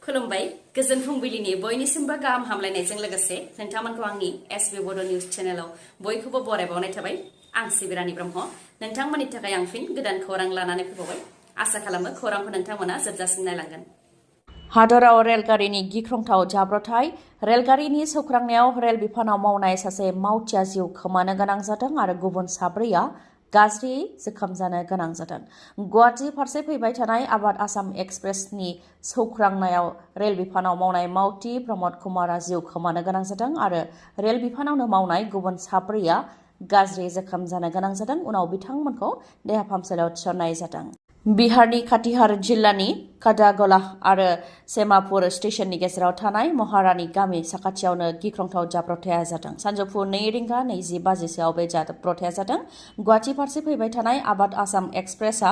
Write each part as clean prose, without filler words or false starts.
खुलुमबाय गोजोन फुंबिलिनि बयनिसिमबो गाहाम हामलायनायजों लोगोसे नोंथांमोनखौ आंनि एसबी बड' निउज चेनेलाव बयखौबो बरायबावनाय थाबाय। आं सिबि रानी ब्रह्म नोंथांमोननि थाखाय आं फिन गोदान खौरां लानानै फैबावबाय। आसा खालामो खौरांखौ नोंथांमोना जोबजासिम नायलांगोन। हादराव रेलगारिनि गिख्रंथाव जाब्रबथाय। रेलगारिनि सौख्रांनायाव रेल बिफानाव मावनाय सासे मावथिया जिउ खोमानो गोनां जादों आरो गुबुन साब्रैया गाज्रियै जोखोम जानो गोनां जादों। गुवाहाटी फारसे फैबाय थानाय आबाद आसाम एक्सप्रेसनि सौख्रांनायाव रेल बिफानाव मावनाय मावथि प्रमद कुमारआ जिउ खोमानो गोनां जादों आरो रेल बिफानावनो मावनाय गुबुन साब्रैया गाज्रि जोखोम जानो गोनां जादों। उनाव बिथांमोनखौ देहा फाहामसालियाव थिसननाय जादों। बिहारनि काटिहार जिल्लानि कादागला आरो सेमापुर स्टेशननि गेजेराव थानाय महारानी गामि साखाथियावनो गिख्रंथाव जाब्रबथाया जादों। सानजौफु 2:20 बाजिसोआव बे जाब्रबथाया जादों। गुवाहाटी फारसे फैबाय थानाय आबाद आसाम एक्सप्रेसआ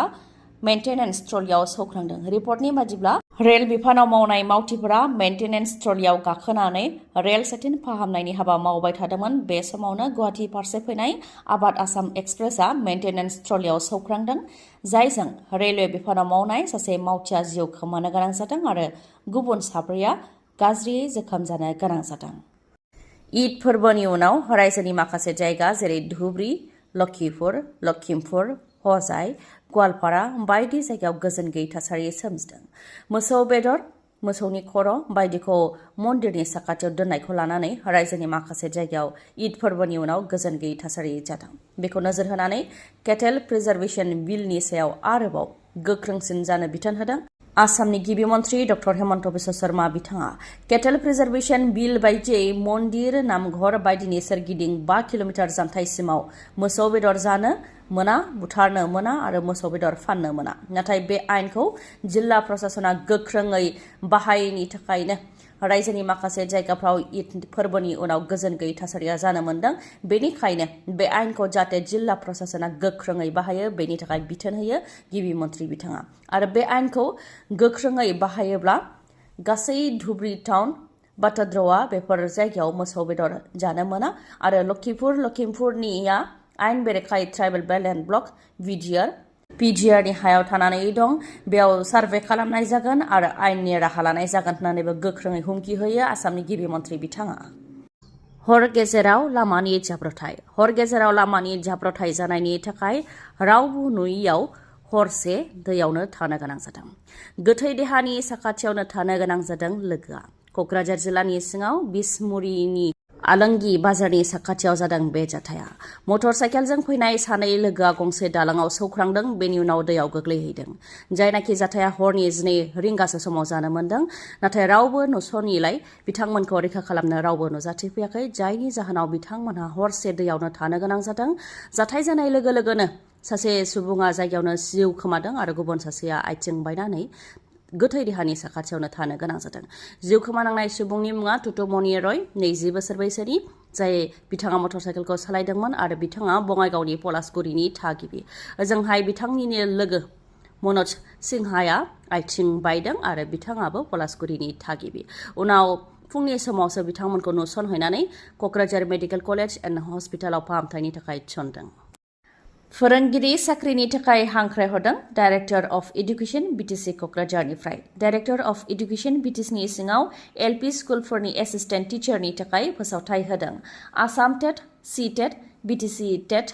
मेन्टेनेन्स ट्रलियाव सौख्रांदों। रिपर्टनि बादिब्ला रेल बिफानाव मावनाय मावथिफोरा मेन्टेनेन्स ट्रलियाव गाखोनानै रेल सेटिन फाहामनायनि हाबा मावबाय थादोंमोन। बे समावनो गुवाहाटी फारसे फैनाय आबाद आसाम एक्सप्रेसआ मेन्टेनेन्स ट्रलियाव सौख्रांदों, जायजों रेलवे बिफानाव मावनाय सासे मावथिया जिउ खोमानो गोनां जादों आरो गुबुन साब्रैया गाज्रियै जोखोम जानो गोनां जादों। ईद फोरबोनि उनाव रायजोनि माखासे जायगा जेरै धुब्री, लखिमपुर, हजाय, गवालपारा बायदि जायगायाव गोजोन गैयै थासारि सोमजिदों। मोसौ बेदर, मोसौनि खर' बायदिखौ मन्दिरनि साखाथियाव दोननायखौ लानानै रायजोनि माखासे जायगायाव ईद फोरबोनि उनाव गोजोन गैयै थासारि जादों। बेखौ नोजोर होनानै केटेल प्रिजार्भेशन बिलनि सायाव आरोबाव गोख्रोंसिन जानो बिथोन होदों आसामनि गिबि मन्थ्रि डक्टर हेमन्त बिश्व शर्मा बिथाङा। केटेल प्रिजार्भेशन बिल बायदियै मन्दिर, नामघर बायदिनि सोरगिदिं 5 किल'मिटार जानथाइसिमाव मोसौ बेदर जानो मोना, बुथारनो मोना आरो मोसौ बेदर फाननो मोना। नाथाय बे आयेनखौ जिल्ला प्रशासना गोख्रोङै बाहायैनि थाखायनो रायजोनि माखासे जायगाफ्राव ईद फोरबोनि उनाव गोजोन गैयै थासारिया जानो मोन्दों। बेनिखायनो बे आयेनखौ जाहाथे जिल्ला प्रशासना गोख्रोङै बाहायो बेनि थाखाय बिथोन होयो गिबि मन्थ्रि बिथाङा। आरो बे आयेनखौ गोख्रोङै बाहायोब्ला गासै धुब्री टाउन, बाटाद्रवा बेफोर जायगायाव मोसौ बेदर जानो मोना आरो लखिमपुरनिया आयेन बेरेखायै ट्राइबेल बेल्ट एन्ड ब्लक पिडिआरनि हायाव थानानै दं, बेयाव सार्भे खालामनाय जागोन आरो आयेननि राहा लानाय जागोन होननानैबो गोख्रोङै हुमखि होयो आसामनि गिबि मन्थ्रि बिथाङा। हर गेजेराव लामानि जाब्रबथाय। हर गेजेराव लामानि जाब्रबथाय जानायनि थाखाय रावबो नुयियाव हरसे दैयावनो थानो गोनां जादों। गोथै देहानि साखाथियावनो थानो गोनां जादों लोगोआ। कक्राझार जिल्लानि सिङाव बिसमुरिनि आलंगी बाजारनि साखाथियाव जादों बे जाथाया। मटर साइकेलजों फैनाय सानै लोगोआ गंसे दालाङाव सौख्रांदों, बेनि उनाव दैयाव गोग्लैहैदों। जायनाखि जाथाया हरनि 2 रिंगासो समाव जानो मोन्दों। नाथाय रावबो नुस'निलाय बिथांमोनखौ रैखा खालामनो रावबो नुजाथिफैयाखै, जायनि जाहोनाव बिथांमोनहा हरसे दैयावनो थानो गोनां जादों। जाथाय जानाय लोगो लोगोनो सासे सुबुङा जायगायावनो जिउ खोमादों आरो गुबुन सासेया आथिं बायनानै गोथै देहानि साखाथियावनो थानो गोनां जादों। जिउ खोमानांनाय सुबुंनि मुङा टुटुमनि रय, 20 बोसोर बैसोनि, जाय बिथाङा मटर साइकेलखौ सालायदोंमोन आरो बिथाङा बङाइगावनि पलासगुरिनि थागिबि। ओजोंहाय बिथांनिनो लोगो मनज सिंहाया आथिं बायदों आरो बिथाङाबो पलासगुरिनि थागिबि। उनाव फुंनि समावसो बिथांमोनखौ नुसनहैनानै कक्राझार मेडिकेल कलेज एन्ड हस्पिटालाव फाहामथायनि थाखाय थिसनदों। फोरोंगिरि साख्रिनि थाखाय हांख्रायहरदों डाइरेक्टर अफ इडुकेसन बिटिसि कक्राझारनिफ्राय। डाइरेक्टर अफ इडुकेसन बिटिसिनि सिङाव एलपि स्कुलफोरनि एसिस्टेन्ट टिचारनि थाखाय फोसावथाय होदों। आसाम टेट, सि टेट, बिटिसि टेट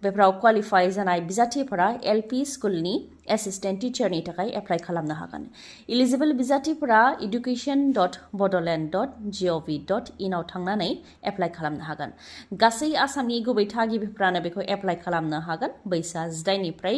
बेफोराव क्वालिफाइ जानाय बिजाथिफोरा एलपि स्कुलनि एसिस्टेन्ट टिचारनि थाखाय एप्लाइ खालामनो हागोन। इलिजिबल बिजाथिफोरा education.bodoland.gov.in आव थांनानै एप्लाइ खालामनो हागोन। गासै आसामनि गुबै थागिबिफ्रानो बेखौ एप्लाइ खालामनो हागोन। बैसोआ 18 निफ्राय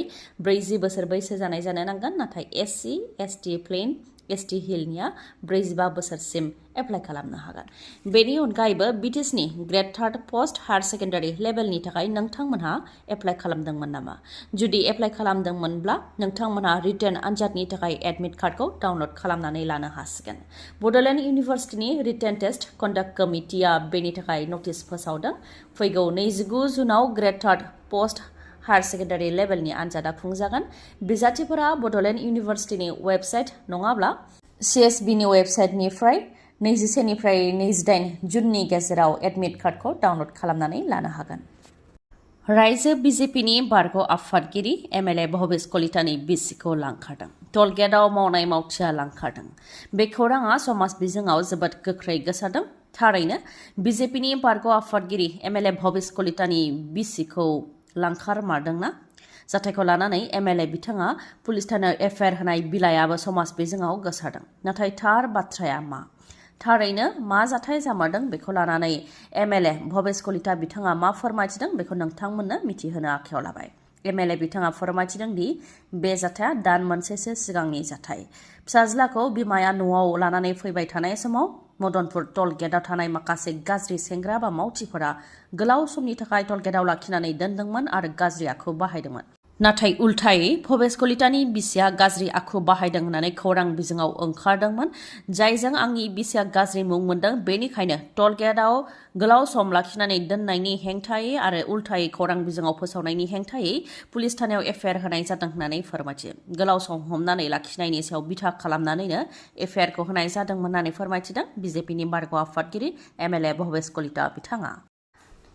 40 बोसोर बैसो जानाय जानो नांगोन, नाथाय एससि, एसटि प्लेन, एसटि हिलनिया 45 बोसोरसिम एप्लाइ खालामनो हागोन। बेनि अनगायैबो बिटिसिनि ग्रेड 3 पस्ट हायार सेकेन्डारि लेभेलनि थाखाय नोंथांमोनहा एप्लाइ खालामदोंमोन नामा? जुदि एप्लाइ खालामदोंमोनब्ला नोंथांमोनहा रिटेन आनजादनि थाखाय एडमिट कार्डखौ डाउनलड खालामनानै लानो हासिगोन। बड'लेण्ड इउनिभार्सिटिनि रिटेन टेस्ट कन्डाक्ट कमिटिया बेनि थाखाय नटिस फोसावदों। फैगौ 29 जुनाव ग्रेड 3 पस्ट हायार सेकेन्डारि लेभेलनि आनजादा खुंजागोन। बिजाथिफोरा बड'लेण्ड इउनिभार्सिटिनि वेबसाइट नङाब्ला सिएसबिनि वेबसाइटनिफ्राय 21 निफ्राय 28 जुननि गेजेराव एडमिट कार्डखौ डाउनलड खालामनानै लानो हागोन। रायजो बीजेपीनि बारग' आफादगिरि एमएलए भबेश कलितानि बिसिखौ लांखारदों। टलगेटआव मावनाय मावथिया लांखारदों। बे खौराङा समाज बिजोङाव जोबोद गोख्रै गोसारदों। थारैनो बीजेपीनि बारग' आफादगिरि एमएलए भबेश कलितानि बिसिखौ लांखारमारदोंना? जाथायखौ लानानै एमएलए बिथाङा पुलिस थानायाव एफआइआर होनाय बिलाइयाबो समाज बिजोङाव गोसारदों। नाथाय थार बाथ्राया मा? थारैनो मा जाथाय जामारदों बेखौ लानानै एमएलए भबेश कलिता बिथाङा मा फोरमायथिदों बेखौ नोंथांमोननो मिथिहोनो आखायाव लाबाय। एमएलए बिथाङा फोरमायथिदों दि बे जाथाया दान मोनसेसो सिगांनि जाथाय। फिसाज्लाखौ बिमाया न'आव लानानै फैबाय थानाय समाव मदनपुर टल गेटआव थानाय माखासे गाज्रि सेंग्रा बा मावथिफोरा गोलाव समनि थाखाय टल गेटआव लाखिनानै दोनदोंमोन आरो गाज्रि आखु बाहायदोंमोन। नाथाय उल्थायै भबेश कलितानि बिसिया गाज्रि आखु बाहायदों होननानै खौरां बिजोङाव ओंखारदोंमोन। जायजों आंनि बिसिया गाज्रि मुं मोनदों, बेनिखायनो टल गेटआव गोलाव सम लाखिनानै दोननायनि हेंथायै आरो उल्थायै खौरां बिजोङाव फोसावनायनि हेंथायै पुलिस थानायाव एफआइआर होनाय जादों होननानै फोरमायथियो। गोलाव सम हमनानै लाखिनायनि सायाव बिथा खालामनानैनो एफआइआरखौ होनाय जादोंमोन होननानै फोरमायथिदों बीजेपीनि बारग' आफादगिरि एमएलए भबेश कलिता बिथाङा।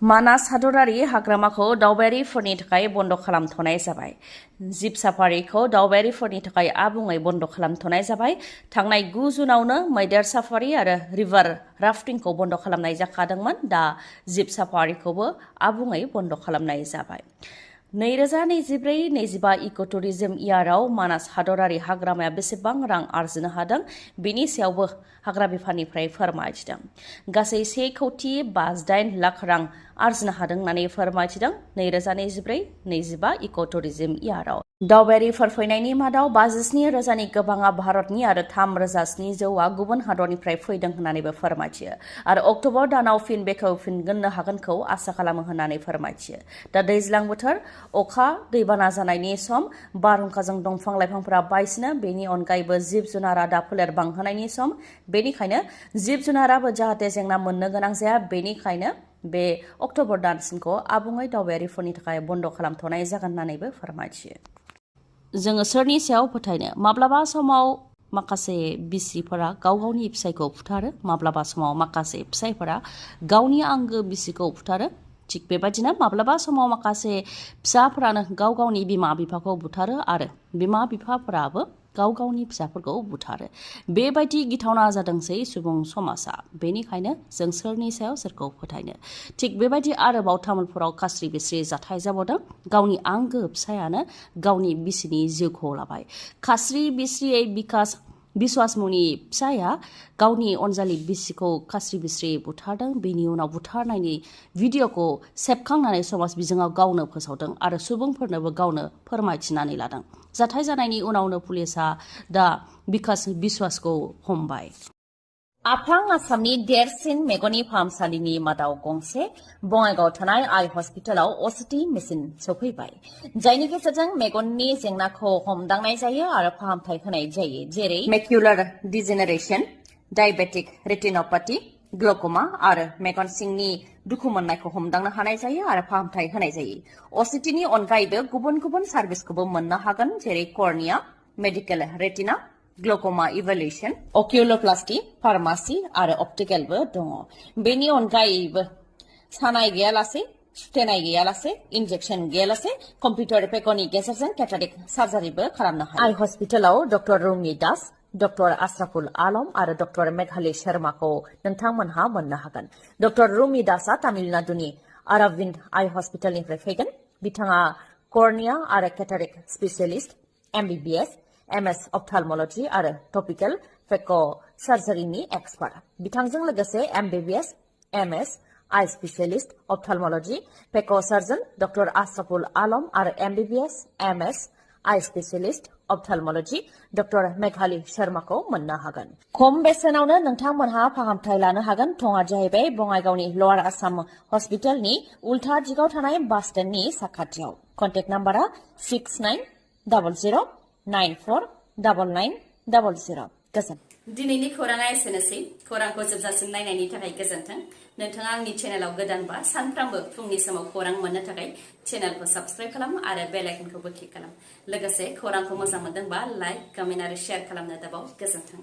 मानास हादरारि हाग्रामाखौ दावबायारिफोरनि थाखाय बन्द खालामथ'नाय जाबाय। जिब साफारिखौ दावबायारिफोरनि थाखाय आबुङै बन्द खालामथ'नाय जाबाय। थांनाय 9 जुनावनो मैदेर साफारि आरो रिभार राफ्टिंखौ बन्द खालामनाय जाखादोंमोन। दा जिब साफारिखौबो आबुङै बन्द खालामनाय जाबाय। 2024-25 इक'टुरिज्म इयाराव मानास हादरारि हाग्रामाया बेसेबां रां आरजिनो हादों बेनि सायावबो हाग्रा बिफाननिफ्राय फोरमायथिदों। गासै 1,58 लाख रां आरजिनो हादों होननानै फोरमायथिदों। 2024-25 इक'टुरिज्म इयाराव दावबायारिफोर फैनायनि मादाव 57 रोजानि गोबाङा भारतनि आरो 3,700 गुबुन हादरनिफ्राय फैदों होननानैबो फोरमायथियो आरो अक्ट'बर दानाव फिन बेखेवफिननो हागोनखौ आसा खालामो होननानै फोरमायथियो। दा दैज्लां बोथोर, अखा दैबाना जानायनि सम, बारहुंखाजों दंफां लाइफांफोरा बायसिनो, बेनि अनगायैबो जिब जुनारा दा फोलेर बांहोनायनि सम। बेनिखायनो जिब जुनाराबो जाहाथे जेंना मोननो गोनां जाया, बेनिखायनो बे अक्ट'बर दानसिमखौ आबुङै दावबायारिफोरनि थाखाय बन्द खालामथ'नाय जागोन होननानैबो फोरमायथियो। जोङो सोरनि सायाव फोथायनो? माब्लाबा समाव माखासे बिसिफोरा गाव गावनि फिसायखौ बुथारो, माब्लाबा समाव माखासे फिसायफोरा गावनि आंगो बिसिखौ बुथारो। थिग बेबायदिनो माब्लाबा समाव माखासे फिसाफोरानो गाव गावनि बिमा बिफाखौ बुथारो आरो बिमा बिफाफोराबो गाव गावनि फिसाफोरखौ बुथारो। बेबायदि गिथावना जादोंसै सुबुं समाजा। बेनिखायनो जों सोरनि सायाव सोरखौ फोथायनो? थिग बेबायदि आरोबाव तामुलपुराव खास्रि बिस्रि जाथाय जाबावदों। गावनि आंगो फिसायानो गावनि बिसिनि जिउखौ लाबाय। खास्रि बिस्रियै बिश्वास मुंनि फिसाया गावनि अनजालि बिसिखौ खास्रि बिस्रि बुथारदों। बेनि उनाव बुथारनायनि भिडिअखौ सेबखांनानै समाज बिजोङाव गावनो फोसावदों आरो सुबुंफोरनोबो गावनो फोरमायथिनानै लादों। जाथाय जानायनि उनावनो पुलिसा दा बिश्वासखौ हमबाय। आफां आसामनि देरसिन मेगननि फाहामसालिनि मादाव गंसे बङाइगावआव थानाय आइ हस्पिटालाव असिटि मेसिन सफैबाय, जायनि गेजेरजों मेगननि जेंनाखौ हमदांनाय जायो आरो फाहामथाय होनाय जायो, जेरै मेक्युलार डिजेनेरेशन, डायबेटिक रेटिनोपैथी, ग्लक'मा आरो मेगन सिंनि दुखु मोननायखौ हमदांनो हानाय जायो आरो फाहामथाय होनाय जायो। असिटिनि अनगायैबो गुबुन गुबुन सार्भिसखौबो मोननो हागोन, जेरै कर्निया, मेडिकेल रेटिना, ग्लक'मा इभेलुएशन, अकिउलोप्लास्टी, फार्मासि आरो अप्टिकेलबो दङ। बेनि अनगायैबो सानाय गैयालासे, सुथेनाय गैयालासे, इन्जेक्सन गैयालासे कम्पिउटार पेकनि गेजेरजों केटारेक्ट सार्जारिबो खालामनो हायो। आइ हस्पिटालाव डक्टर रुमि दास, डक्टर आशराफुल आलम आरो डक्टर मेघाली शर्माखौ नोंथांमोनहा मोननो हागोन। डक्टर रुमि दासआ तामिलनाडुनि अरविंद आइ हस्पिटालनिफ्राय फैगोन। बिथाङा कर्निया आरो केटारेक्ट स्पेशियलिस्ट, MBBS, MS अप्थालमोलॉजी आरो टपिकल फेक सार्जारिनि एक्सपार्ट। बिथांजों लोगोसे MBBS, MS आइ स्पेशियलिस्ट अप्थालमोलॉजी फेक सार्जन डक्टर आशराफुल आलम आरो MBBS, MS आइ स्पेशियलिस्ट अप्थालमोलॉजी डक्टर मेघाली शर्माखौ मोननो हागोन। खम बेसेनावनो नोंथांमोनहा फाहामथाय लानो हागोन। थङा जाहैबाय बङाइगावनि लवार आसाम हस्पिटालनि उल्था दिगाव थानाय बास स्टेन्डनि साखाथियाव। कन्टेक्ट नाम्बारा 6900949900। गोजोन। दिनैनि खौराङा एसेनोसै। खौरांखौ जोबजासिम नायनायनि थाखाय गोजोन्थों। नोंथाङा आंनि चेनेलाव गोदानबा सानफ्रामबो फुंनि समाव खौरां मोननो थाखाय चेनेलखौ साबस्क्राइब खालाम आरो बेल आइकनखौबो क्लिक खालाम। लोगोसे खौरांखौ मोजां मोनदोंबा लाइक, कमेन्ट आरो शेयार खालामनो दाबाव। गोजोन्थों।